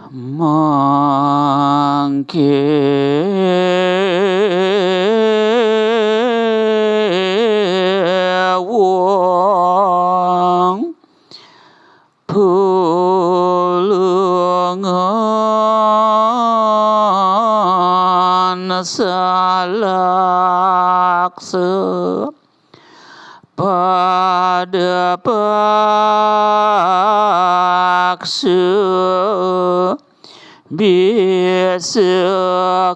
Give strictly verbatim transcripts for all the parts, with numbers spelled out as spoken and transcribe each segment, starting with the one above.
Mangke wong pulungan salaksa pada paksa bisa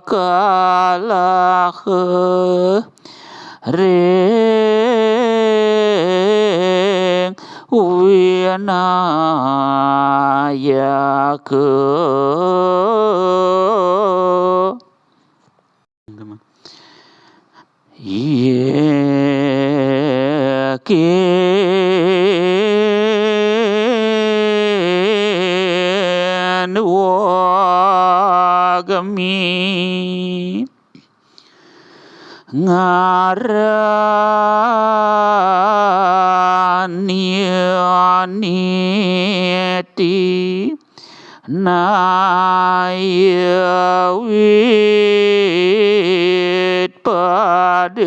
kalah ring winayaka. Yakin wagmi ngarani niti naya wit pada-pada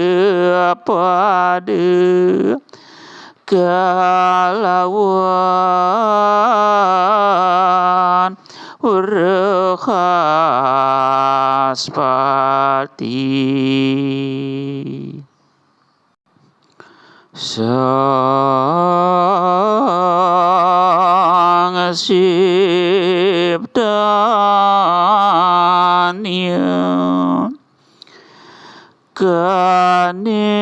kalawan Wrahaspati. Sang Siptanya kanistaning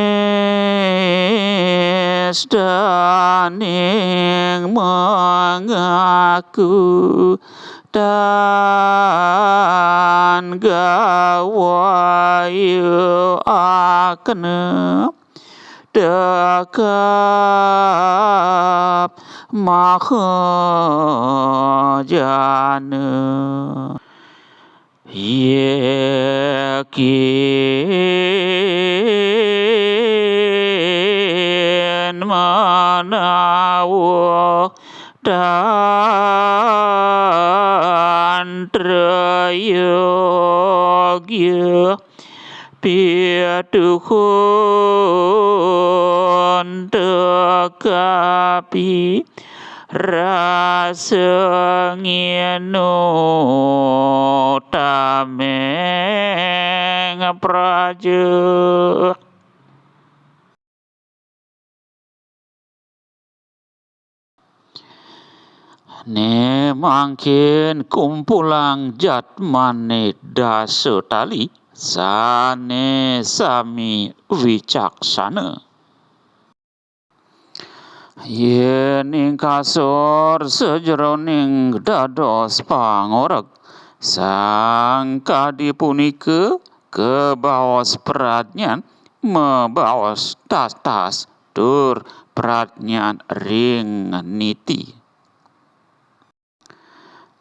mangaku tan gawaya akna tekap mahajana. Yakin manawa tantra yogya pituhun tekapi rasa ngino tameng praja. Ne mangkin kumpulang jatmane dasa tali sane sami wicaksana. Yening kasor sajeroning dados pangoreg, sang kadi punika kabaos pradnyan, mabaos tastas tur pradnyan ring niti.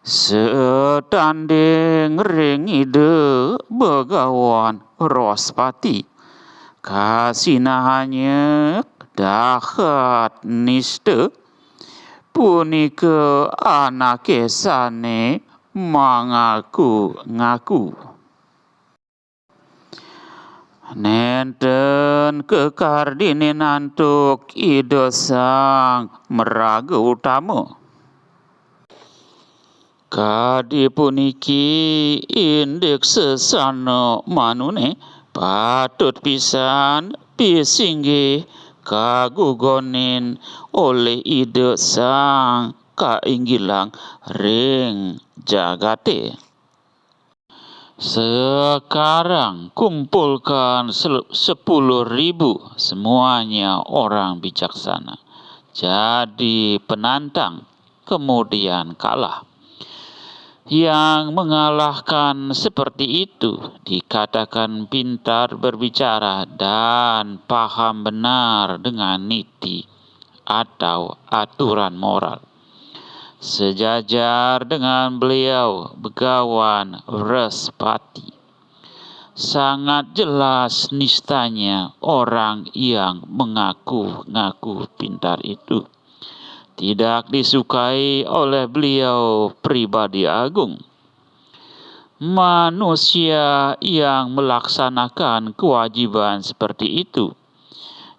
Satanding ring Ida Bagawan Wraspati, kasinahanya dahat nista, punika anake sane mangaku-ngaku. Nenten kekardinin antuk Ida Sang Maraga Utama. Kadi puniki indik sesana manune patut pisan pisinggih kagugonin olih Ida Sang Kainggilang ring jagate. Sekarang kumpulkan sel-, sepuluh ribu, semuanya orang bijaksana. Jadi penantang, kemudian kalah. Yang mengalahkan seperti itu dikatakan pintar berbicara dan paham benar dengan niti atau aturan moral. Sejajar dengan beliau Begawan Wraspati. Sangat jelas nistanya orang yang mengaku-ngaku pintar itu. Tidak disukai oleh beliau pribadi agung. Manusia yang melaksanakan kewajiban seperti itu,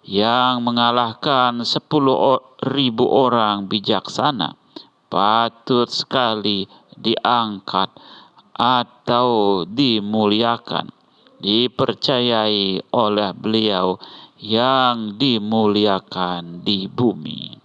yang mengalahkan sepuluh ribu orang bijaksana, patut sekali diangkat atau dimuliakan, dipercayai oleh Beliau yang dimuliakan di bumi.